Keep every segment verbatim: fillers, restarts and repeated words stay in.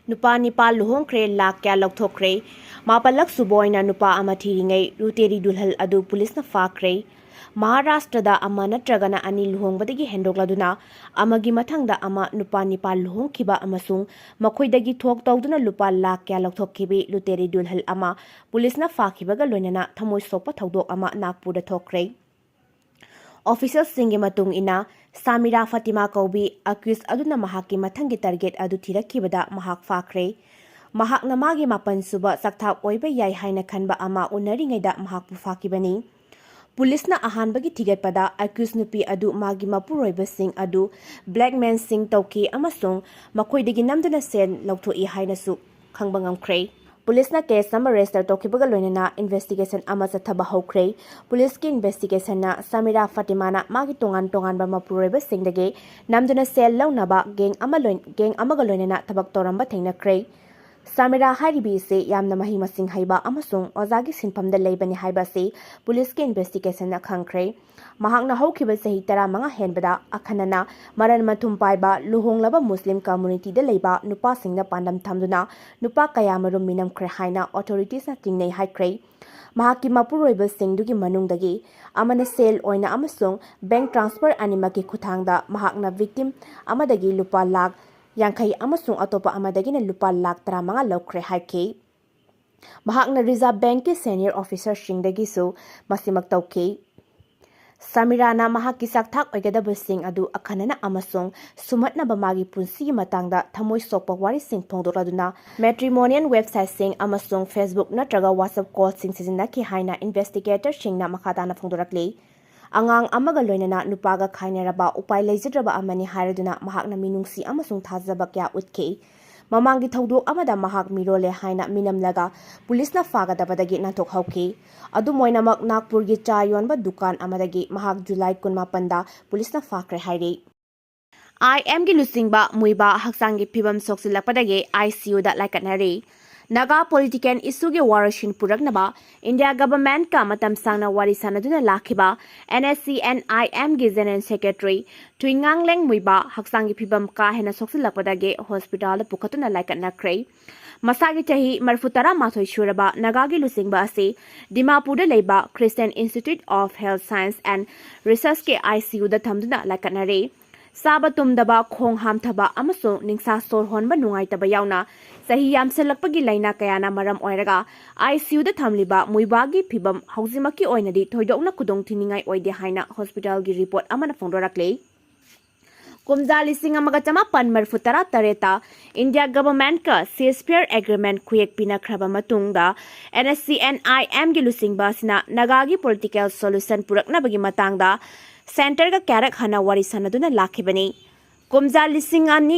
ꯅꯨꯄꯥ ꯅꯤꯄꯥ ꯂꯨꯍꯣꯡꯈ꯭ꯔꯦ, ꯂꯥꯈ ꯀꯌꯥ ꯂꯧꯊꯣꯛꯈ꯭ꯔꯦ꯫ ꯃꯥꯄꯜꯂꯛ ꯁꯨꯕ ꯑꯣꯏꯅ ꯅꯨꯄꯥ ꯑꯃ ꯊꯤꯔꯤꯉꯩ ꯂꯨꯇꯦꯔꯤ ꯗꯨꯜꯍꯜ ꯑꯗꯨ ꯄꯨꯂꯤꯁꯅ ꯐꯥꯈ꯭ꯔꯦ꯫ ꯃꯍꯥꯔꯥꯁꯇ꯭ꯔꯗ ꯑꯃ ꯅꯠꯇ꯭ꯔꯒꯅ ꯑꯅꯤ ꯂꯨꯍꯣꯡꯕꯗꯒꯤ ꯍꯦꯟꯗꯣꯛꯂꯗꯨꯅ ꯑꯃꯒꯤ ꯃꯊꯪꯗ ꯑꯃ ꯅꯨꯄꯥ ꯅꯤꯄꯥ ꯂꯨꯍꯣꯡꯈꯤꯕ ꯑꯃꯁꯨꯡ ꯃꯈꯣꯏꯗꯒꯤ ꯊꯣꯛ ꯇꯧꯗꯨꯅ ꯂꯨꯄꯥ ꯂꯥꯈ ꯀꯌꯥ ꯂꯧꯊꯣꯛꯈꯤꯕꯤ ꯂꯨꯇꯦꯔꯤ ꯗꯨꯜꯍꯜ ꯑꯃ ꯄꯨꯂꯤꯁꯅ ꯐꯥꯈꯤꯕꯒ ꯂꯣꯏꯅꯅ ꯊꯃꯣꯏ ꯁꯣꯛꯄ ꯊꯧꯗꯣꯛ ꯑꯃ ꯅꯥꯒꯄꯨꯔꯗ ꯊꯣꯛꯈ꯭ꯔꯦ꯫ ꯑꯣꯐꯤꯁꯤꯌꯦꯜꯁꯤꯡꯒꯤ ꯃꯇꯨꯡ ꯏꯟꯅ, ꯁꯥꯃꯤꯔꯥ ꯐꯥꯇꯤꯃꯥ ꯀꯧꯕꯤ ꯑꯀ꯭ꯌꯨꯁ ꯑꯗꯨꯅ ꯃꯍꯥꯛꯀꯤ ꯃꯊꯪꯒꯤ ꯇꯥꯔꯒꯦꯠ ꯑꯗꯨ ꯊꯤꯔꯛꯈꯤꯕꯗ ꯃꯍꯥꯛ ꯐꯥꯈ꯭ꯔꯦ꯫ ꯃꯍꯥꯛꯅ ꯃꯥꯒꯤ ꯃꯥꯄꯟ ꯁꯨꯕ ꯆꯥꯛꯊꯥꯛ ꯑꯣꯏꯕ ꯌꯥꯏ ꯍꯥꯏꯅ ꯈꯟꯕ ꯑꯃ ꯎꯅꯔꯤꯉꯩꯗ ꯃꯍꯥꯛꯄꯨ ꯐꯥꯈꯤꯕꯅꯤ꯫ ꯄꯨꯂꯤꯁꯅ ꯑꯍꯥꯟꯕꯒꯤ ꯊꯤꯒꯠꯄꯗ ꯑꯀ꯭ꯌꯨꯁ ꯅꯨꯄꯤ ꯑꯗꯨ ꯃꯥꯒꯤ ꯃꯄꯨꯔꯣꯏꯕꯁꯤꯡ ꯑꯗꯨ ꯕ꯭ꯂꯦꯛꯃꯦꯟꯁꯤꯡ ꯇꯧꯈꯤ ꯑꯃꯁꯨꯡ ꯃꯈꯣꯏꯗꯒꯤ ꯅꯝꯗꯨꯅ ꯁꯦꯜ ꯂꯧꯊꯣꯛꯏ ꯍꯥꯏꯅꯁꯨ ꯈꯪꯕ ꯉꯝꯈ꯭ꯔꯦ꯫ ꯄꯨꯂꯤꯁꯅ ꯀꯦꯁ ꯑꯃ ꯔꯦꯖꯤꯁꯇꯔ ꯇꯧꯈꯤꯕꯒ ꯂꯣꯏꯅꯅ ꯏꯟꯚꯦꯁꯇꯤꯒꯦꯁꯟ ꯑꯃ ꯆꯠꯊꯕ ꯍꯧꯈ꯭ꯔꯦ꯫ ꯄꯨꯂꯤꯁꯀꯤ ꯏꯟꯚꯦꯁꯇꯤꯒꯦꯁꯟꯅ ꯁꯃꯤꯔꯥ ꯐꯥꯇꯤꯃꯥꯅ ꯃꯥꯒꯤ ꯇꯣꯉꯥꯟ ꯇꯣꯉꯥꯟꯕ ꯃꯄꯨꯔꯣꯏꯕꯁꯤꯡꯗꯒꯤ ꯅꯝꯗꯨꯅ ꯁꯦꯜ ꯂꯧꯅꯕ ꯒꯦꯡ ꯑꯃ ꯂꯣꯏ-, ꯒꯦꯡ ꯑꯃꯒ ꯂꯣꯏꯅꯅ ꯊꯕꯛ ꯇꯧꯔꯝꯕ ꯊꯦꯡꯅꯈ꯭ꯔꯦ꯫ ꯁꯃꯤꯔꯥ ꯍꯥꯏꯔꯤꯕꯤ ꯑꯁꯤ ꯌꯥꯝꯅ ꯃꯍꯩ ꯃꯁꯤꯡ ꯍꯩꯕ ꯑꯃꯁꯨꯡ ꯑꯣꯖꯥꯒꯤ ꯁꯤꯟꯐꯝꯗ ꯂꯩꯕꯅꯤ ꯍꯥꯏꯕ ꯑꯁꯤ ꯄꯨꯂꯤꯁꯀꯤ ꯏꯟꯚꯦꯁꯇꯤꯒꯦꯁꯟꯅ ꯈꯪꯈ꯭ꯔꯦ꯫ ꯃꯍꯥꯛꯅ ꯍꯧꯈꯤꯕ ꯆꯍꯤ ꯇꯔꯥꯃꯉꯥ ꯍꯦꯟꯕꯗ ꯑꯈꯟꯅꯅ ꯃꯔꯟ ꯃꯊꯨꯝ ꯄꯥꯏꯕ ꯂꯨꯍꯣꯡꯂꯕ ꯃꯨꯁꯂꯤꯝ ꯀꯝꯃꯨꯅꯤꯇꯤꯗ ꯂꯩꯕ ꯅꯨꯄꯥꯁꯤꯡꯗ ꯄꯥꯟꯗꯝ ꯊꯝꯗꯨꯅ ꯅꯨꯄꯥ ꯀꯌꯥꯃꯔꯨꯝ ꯃꯤꯅꯝꯈ꯭ꯔꯦ ꯍꯥꯏꯅ ꯑꯣꯊꯣꯔꯤꯇꯤꯁꯅ ꯆꯤꯡꯅꯩ ꯍꯥꯏꯈ꯭ꯔꯦ꯫ ꯃꯍꯥꯛꯀꯤ ꯃꯄꯨꯔꯣꯏꯕꯁꯤꯡꯗꯨꯒꯤ ꯃꯅꯨꯡꯗꯒꯤ ꯑꯃꯅ ꯁꯦꯜ ꯑꯣꯏꯅ ꯑꯃꯁꯨꯡ ꯕꯦꯡꯛ ꯇ꯭ꯔꯥꯟꯁꯐꯔ ꯑꯅꯤꯃꯛꯀꯤ ꯈꯨꯠꯊꯥꯡꯗ ꯃꯍꯥꯛꯅ ꯚꯤꯛꯇꯤꯝ ꯑꯃꯗꯒꯤ ꯂꯨꯄꯥ ꯂꯥꯈ ꯌꯥꯡꯈꯩ ꯑꯃꯁꯨꯡ ꯑꯇꯣꯞꯄ ꯑꯃꯗꯒꯤꯅ ꯂꯨꯄꯥ ꯂꯥꯈ ꯇꯔꯥꯃꯉꯥ ꯂꯧꯈ꯭ꯔꯦ ꯍꯥꯏꯈꯤ꯫ ꯃꯍꯥꯛꯅ ꯔꯤꯖꯥꯔꯚ ꯕꯦꯡꯛꯀꯤ ꯁꯦꯅꯤꯌꯔ ꯑꯣꯐꯤꯁꯔꯁꯤꯡꯗꯒꯤꯁꯨ ꯃꯁꯤꯃꯛ ꯇꯧꯈꯤ꯫ ꯁꯃꯤꯔꯥꯅ ꯃꯍꯥꯛꯀꯤ ꯆꯥꯛꯊꯥꯛ ꯑꯣꯏꯒꯗꯕꯁꯤꯡ ꯑꯗꯨ ꯑꯈꯟꯅꯅ ꯑꯃꯁꯨꯡ ꯁꯨꯝꯍꯠꯅꯕ ꯃꯥꯒꯤ ꯄꯨꯟꯁꯤꯒꯤ ꯃꯇꯥꯡꯗ ꯊꯃꯣꯏ ꯁꯣꯛꯄ ꯋꯥꯔꯤꯁꯤꯡ ꯐꯣꯡꯗꯣꯛꯂꯗꯨꯅ ꯃꯦꯇ꯭ꯔꯤꯃꯣꯅꯤꯌꯦꯜ ꯋꯦꯕꯁꯥꯏꯠꯁꯤꯡ ꯑꯃꯁꯨꯡ Facebook ꯅꯠꯇ꯭ꯔꯒ WhatsApp ꯀꯣꯜꯁꯤꯡ ꯁꯤꯖꯤꯟꯅꯈꯤ ꯍꯥꯏꯅ ꯏꯟꯚꯦꯁꯇꯤꯒꯦꯇꯔꯁꯤꯡꯅ ꯃꯈꯥ ꯇꯥꯅ ꯐꯣꯡꯗꯣꯔꯛꯂꯤ꯫ ꯑꯉꯥꯡ ꯑꯃꯒ ꯂꯣꯏꯅꯅ ꯅꯨꯄꯥꯒ ꯈꯥꯏꯅꯔꯕ ꯎꯄꯥꯏ ꯂꯩꯖꯗ꯭ꯔꯕ ꯑꯃꯅꯤ ꯍꯥꯏꯔꯗꯨꯅ ꯃꯍꯥꯛꯅ ꯃꯤꯅꯨꯡꯁꯤ ꯑꯃꯁꯨꯡ ꯊꯥꯖꯕ ꯀꯌꯥ ꯎꯠꯈꯤ꯫ ꯃꯃꯥꯡꯒꯤ ꯊꯧꯗꯣꯛ ꯑꯃꯗ ꯃꯍꯥꯛ ꯃꯤꯔꯣꯜꯂꯦ ꯍꯥꯏꯅ ꯃꯤꯅꯝꯂꯒ ꯄꯨꯂꯤꯁꯅ ꯐꯥꯒꯗꯕꯗꯒꯤ ꯅꯥꯟꯊꯣꯛꯍꯧꯈꯤ꯫ ꯑꯗꯨꯝ ꯑꯣꯏꯅꯃꯛ, ꯅꯥꯒꯄꯨꯔꯒꯤ ꯆꯥ ꯌꯣꯟꯕ ꯗꯨꯀꯥꯟ ꯑꯃꯗꯒꯤ ꯃꯍꯥꯛ ꯖꯨꯂꯥꯏ ꯀꯨꯟꯃꯥꯄꯟꯗ ꯄꯨꯂꯤꯁꯅ ꯐꯥꯈ꯭ꯔꯦ ꯍꯥꯏꯔꯤ꯫ ꯑꯥꯏ ꯑꯦꯝꯒꯤ ꯂꯨꯆꯤꯡꯕ ꯃꯨꯏꯕꯥ ꯍꯛꯆꯥꯡꯒꯤ ꯐꯤꯕꯝ ꯁꯣꯛꯆꯤꯜꯂꯛꯄꯗꯒꯤ ICUꯗ ꯂꯥꯏꯀꯠꯅꯔꯤ꯫ ꯅꯥꯒꯥ ꯄꯣꯂꯤꯇꯤꯀꯦꯜ ꯏꯁꯨꯒꯤ ꯋꯥꯔꯣꯏꯁꯤꯟ ꯄꯨꯔꯛꯅꯕ ꯏꯟꯗꯤꯌꯥ ꯒꯚꯔꯟꯃꯦꯟꯠꯀ ꯃꯇꯝ ꯁꯥꯡꯅ ꯋꯥꯔꯤ ꯁꯥꯅꯗꯨꯅ ꯂꯥꯛꯈꯤꯕ NSCN-IMꯒꯤ ꯖꯦꯅꯔꯦꯜ ꯁꯦꯀ꯭ꯔꯦꯇꯔꯤ ꯊꯨꯏꯉꯥꯡꯂꯦꯡ ꯃꯨꯏꯕꯥ ꯍꯛꯆꯥꯡꯒꯤ ꯐꯤꯕꯝ ꯀꯥ ꯍꯦꯟꯅ ꯁꯣꯛꯆꯤꯜꯂꯛꯄꯗꯒꯤ ꯍꯣꯁꯄꯤꯇꯥꯜꯗ ꯄꯨꯈꯠꯇꯨꯅ ꯂꯥꯏꯀꯠꯅꯈ꯭ꯔꯦ꯫ ꯃꯁꯥꯒꯤ ꯆꯍꯤ ꯃꯔꯤꯐꯨ ꯇꯔꯥ ꯃꯥꯊꯣꯏ ꯁꯨꯔꯕ ꯅꯥꯒꯥꯒꯤ ꯂꯨꯆꯤꯡꯕ ꯑꯁꯤ ꯗꯤꯃꯥꯄꯨꯔꯗ ꯂꯩꯕ Christian Institute of Health Science and Researchꯀꯤ ICUꯗ ꯊꯝꯗꯨꯅ ꯂꯥꯏꯀꯠꯅꯔꯦ꯫ ꯆꯥꯕ ꯇꯨꯝꯗꯕ, ꯈꯣꯡ ꯍꯥꯝꯊꯕ ꯑꯃꯁꯨꯡ ꯅꯤꯡꯁꯥ ꯁꯣꯔ ꯍꯣꯟꯕ ꯅꯨꯡꯉꯥꯏꯇꯕ ꯌꯥꯎꯅ ꯆꯍꯤ ꯌꯥꯝꯁꯤꯜꯂꯛꯄꯒꯤ ꯂꯥꯏꯅꯥ ꯀꯌꯥꯅ ꯃꯔꯝ ꯑꯣꯏꯔꯒ ICUꯗ ꯊꯝꯂꯤꯕ ꯃꯨꯏꯕꯥꯒꯤ ꯐꯤꯕꯝ ꯍꯧꯖꯤꯛꯃꯛꯀꯤ ꯑꯣꯏꯅꯗꯤ ꯊꯣꯏꯗꯣꯛꯅ ꯈꯨꯗꯣꯡ ꯊꯤꯅꯤꯡꯉꯥꯏ ꯑꯣꯏꯗꯦ ꯍꯥꯏꯅ ꯍꯣꯁꯄꯤꯇꯥꯜꯒꯤ ꯔꯤꯄꯣꯔꯠ ꯑꯃꯅ ꯐꯣꯡꯗꯣꯔꯛꯂꯤ꯫ ꯀꯨꯝꯖꯥ ꯂꯤꯁꯤꯡ ꯑꯃꯒ ꯆꯃꯥꯄꯟ ꯃꯔꯤꯐꯨ ꯇꯔꯥ ꯇꯔꯦꯠꯇ ꯏꯟꯗꯤꯌꯥ ꯒꯚꯔꯟꯃꯦꯟꯠꯀ ceasefire agreement ꯈꯨꯌꯦꯛ ꯄꯤꯅꯈ꯭ꯔꯕ ꯃꯇꯨꯡꯗ NSCN-IMꯒꯤ ꯂꯨꯆꯤꯡꯕ ꯑꯁꯤꯅ ꯅꯥꯒꯥꯒꯤ ꯄꯣꯂꯤꯇꯤꯀꯦꯜ ꯁꯣꯂꯨꯁꯟ ꯄꯨꯔꯛꯅꯕꯒꯤ ꯃꯇꯥꯡꯗ ꯁꯦꯟꯇꯔꯒ ꯀꯌꯥꯔꯛ ꯍꯟꯅ ꯋꯥꯔꯤ ꯁꯥꯅꯗꯨꯅ ꯂꯥꯛꯈꯤꯕꯅꯤ꯫ ꯀꯨꯝꯖꯥ ꯂꯤꯁꯤꯡ ꯑꯅꯤ,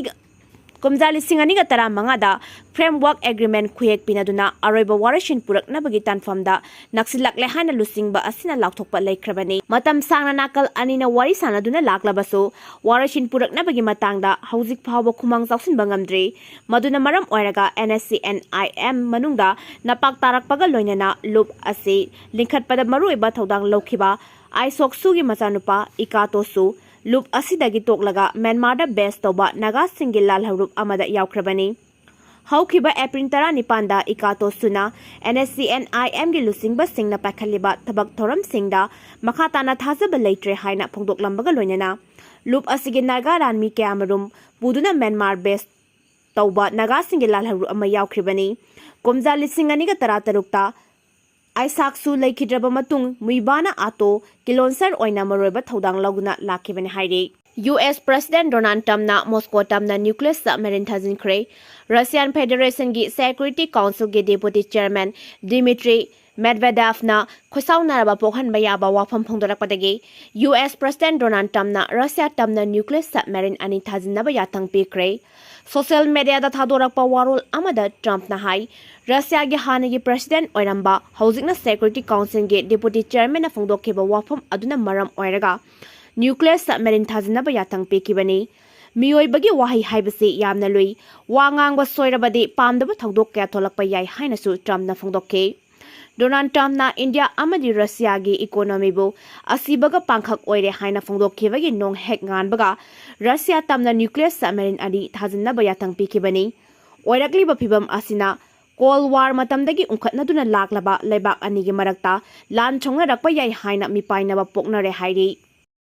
ꯀꯨꯝꯖꯥ ꯂꯤꯁꯤꯡ ꯑꯅꯤꯒ ꯇꯔꯥꯃꯉꯥꯗ framework agreement ꯈꯨꯌꯦꯛ ꯄꯤꯅꯗꯨꯅ ꯑꯔꯣꯏꯕ ꯋꯥꯔꯣꯏꯁꯤꯟ ꯄꯨꯔꯛꯅꯕꯒꯤ ꯇꯥꯟꯐꯝꯗ ꯅꯛꯁꯤꯜꯂꯛꯂꯦ ꯍꯥꯏꯅ ꯂꯨꯆꯤꯡꯕ ꯑꯁꯤꯅ ꯂꯥꯎꯊꯣꯛꯄ ꯂꯩꯈ꯭ꯔꯕꯅꯤ꯫ ꯃꯇꯝ ꯁꯥꯡꯅ ꯅꯥꯀꯜ ꯑꯅꯤꯅ ꯋꯥꯔꯤ ꯁꯥꯅꯗꯨꯅ ꯂꯥꯛꯂꯕꯁꯨ ꯋꯥꯔꯣꯏꯁꯤꯟ ꯄꯨꯔꯛꯅꯕꯒꯤ ꯃꯇꯥꯡꯗ ꯍꯧꯖꯤꯛ ꯐꯥꯎꯕ ꯈꯨꯃꯥꯡ ꯆꯥꯎꯁꯤꯟꯕ ꯉꯝꯗ꯭ꯔꯤ꯫ ꯃꯗꯨꯅ ꯃꯔꯝ ꯑꯣꯏꯔꯒ NSCN-IM ꯃꯅꯨꯡꯗ ꯅꯄꯥꯛ ꯇꯥꯔꯛꯄꯒ ꯂꯣꯏꯅꯅ ꯂꯨꯞ ꯑꯁꯤ ꯂꯤꯡꯈꯠꯄꯗ ꯃꯔꯨꯑꯣꯏꯕ ꯊꯧꯗꯥꯡ ꯂꯧꯈꯤꯕ ꯑꯥꯏꯁꯣꯛꯁꯨꯒꯤ ꯃꯆꯥꯅꯨꯄꯥ ꯏꯀꯥꯇꯣꯁꯨ ꯂꯨꯞ ꯑꯁꯤꯗꯒꯤ ꯇꯣꯛꯂꯒ ꯃ꯭ꯌꯥꯟꯃꯥꯔꯗ base ꯇꯧꯕ ꯅꯥꯒꯥꯁꯤꯡꯒꯤ ꯂꯥꯜꯍꯧꯂꯨꯞ ꯑꯃꯗ ꯌꯥꯎꯈ꯭ꯔꯕꯅꯤ꯫ ꯍꯧꯈꯤꯕ ꯑꯦꯄ꯭ꯔꯤꯜ ꯇꯔꯥꯅꯤꯄꯥꯟꯗ ꯏꯀꯥꯇꯣꯁꯨꯅ NSCN-IMꯒꯤ ꯂꯨꯆꯤꯡꯕꯁꯤꯡꯅ ꯄꯥꯏꯈꯠꯂꯤꯕ ꯊꯕꯛ ꯊꯧꯔꯝꯁꯤꯡꯗ ꯃꯈꯥ ꯇꯥꯅ ꯊꯥꯖꯕ ꯂꯩꯇ꯭ꯔꯦ ꯍꯥꯏꯅ ꯐꯣꯡꯗꯣꯛꯂꯝꯕꯒ ꯂꯣꯏꯅꯅ ꯂꯨꯞ ꯑꯁꯤꯒꯤ ꯅꯥꯒꯥ ꯂꯥꯟꯃꯤ ꯀꯌꯥꯃꯔꯨꯝ ꯄꯨꯗꯨꯅ ꯃ꯭ꯌꯥꯟꯃꯥꯔ base ꯇꯧꯕ ꯅꯥꯒꯥꯁꯤꯡꯒꯤ ꯂꯥꯜꯍꯧꯂꯨꯞ ꯑꯃ ꯌꯥꯎꯈ꯭ꯔꯤꯕꯅꯤ꯫ ꯀꯨꯝꯖꯥ ꯂꯤꯁꯤꯡ ꯑꯅꯤꯒ ꯇꯔꯥꯇꯔꯨꯛꯇ ꯑꯥꯏꯁꯥꯛꯁꯨ ꯂꯩꯈꯤꯗ꯭ꯔꯕ ꯃꯇꯨꯡ ꯃꯨꯏꯕꯥꯅ ꯑꯥꯇꯣ ꯀꯤꯂꯣꯟꯁꯔ ꯑꯣꯏꯅ ꯃꯔꯨꯑꯣꯏꯕ ꯊꯧꯗꯥꯡ ꯂꯧꯗꯨꯅ ꯂꯥꯛꯈꯤꯕꯅꯤ ꯍꯥꯏꯔꯤ꯫ US President Donald Trumpꯅ Moscow ꯇꯝꯅ nuclear submarine ꯊꯥꯖꯤꯟꯈ꯭ꯔꯦ꯫ Russian Federationꯒꯤ Security Councilꯒꯤ Deputy Chairman Dmitry Medvedevꯅ ꯈꯣꯏꯁꯥꯎꯅꯔꯕ ꯄꯣꯛꯍꯟꯕ ꯌꯥꯕ ꯋꯥꯐꯝ ꯐꯣꯡꯗꯣꯔꯛꯄꯗꯒꯤ US President Donald Trumpꯅ Russia ꯇꯝꯅ nuclear submarine ꯑꯅꯤ ꯊꯥꯖꯤꯟꯅꯕ ꯌꯥꯊꯪ ꯄꯤꯈ꯭ꯔꯦ꯫ Social mediaꯗ ꯊꯥꯗꯣꯔꯛꯄ ꯋꯥꯔꯣꯜ ꯑꯃꯗ Trumpꯅ ꯍꯥꯏ, Russiaꯒꯤ ꯍꯥꯟꯅꯒꯤ President ꯑꯣꯏꯔꯝꯕ, ꯍꯧꯖꯤꯛꯅ Security Councilꯒꯤ Deputy Chairmanꯅ ꯐꯣꯡꯗꯣꯛꯈꯤꯕ ꯋꯥꯐꯝ ꯑꯗꯨꯅ ꯃꯔꯝ ꯑꯣꯏꯔꯒ nuclear submarine ꯊꯥꯖꯤꯟꯅꯕ ꯌꯥꯊꯪ ꯄꯤꯈꯤꯕꯅꯤ꯫ ꯃꯤꯑꯣꯏꯕꯒꯤ ꯋꯥꯍꯩ ꯍꯥꯏꯕꯁꯤ ꯌꯥꯝꯅ ꯂꯨꯏ꯫ ꯋꯥ ꯉꯥꯡꯕ ꯁꯣꯏꯔꯕꯗꯤ ꯄꯥꯝꯗꯕ ꯊꯧꯗꯣꯛ ꯀꯌꯥ ꯊꯣꯛꯂꯛꯄ ꯌꯥꯏ ꯍꯥꯏꯅꯁꯨ ꯇ꯭ꯔꯝꯞꯅ ꯐꯣꯡꯗꯣꯛꯈꯤ꯫ ꯗꯣꯅꯥꯜꯗ ꯇ꯭ꯔꯝꯞꯅ ꯏꯟꯗꯤꯌꯥ ꯑꯃꯗꯤ ꯔꯁꯤꯌꯥꯒꯤ ꯏꯀꯣꯅꯣꯃꯤꯕꯨ ꯑꯁꯤꯕꯒ ꯄꯥꯡꯈꯛ ꯑꯣꯏꯔꯦ ꯍꯥꯏꯅ ꯐꯣꯡꯗꯣꯛꯈꯤꯕꯒꯤ ꯅꯣꯡ ꯍꯦꯛ ꯉꯥꯟꯕꯒ ꯔꯁꯤꯌꯥ ꯇꯝꯅ ꯅ꯭ꯌꯨꯀ꯭ꯂꯤꯌꯔ ꯁꯕꯃꯦꯔꯤꯟ ꯑꯅꯤ ꯊꯥꯖꯤꯟꯅꯕ ꯌꯥꯊꯪ ꯄꯤꯈꯤꯕꯅꯤ꯫ ꯑꯣꯏꯔꯛꯂꯤꯕ ꯐꯤꯚꯝ ꯑꯁꯤꯅ ꯀꯣꯜ ꯋꯥꯔ ꯃꯇꯝꯗꯒꯤ ꯎꯪꯈꯠꯅꯗꯨꯅ ꯂꯥꯛꯂꯕ ꯂꯩꯕꯥꯛ ꯑꯅꯤꯒꯤ ꯃꯔꯛꯇ ꯂꯥꯟ ꯁꯣꯛꯅꯔꯛꯄ ꯌꯥꯏ ꯍꯥꯏꯅ ꯃꯤꯄꯥꯏꯅꯕ ꯄꯣꯛꯅꯔꯦ ꯍꯥꯏꯔꯤ꯫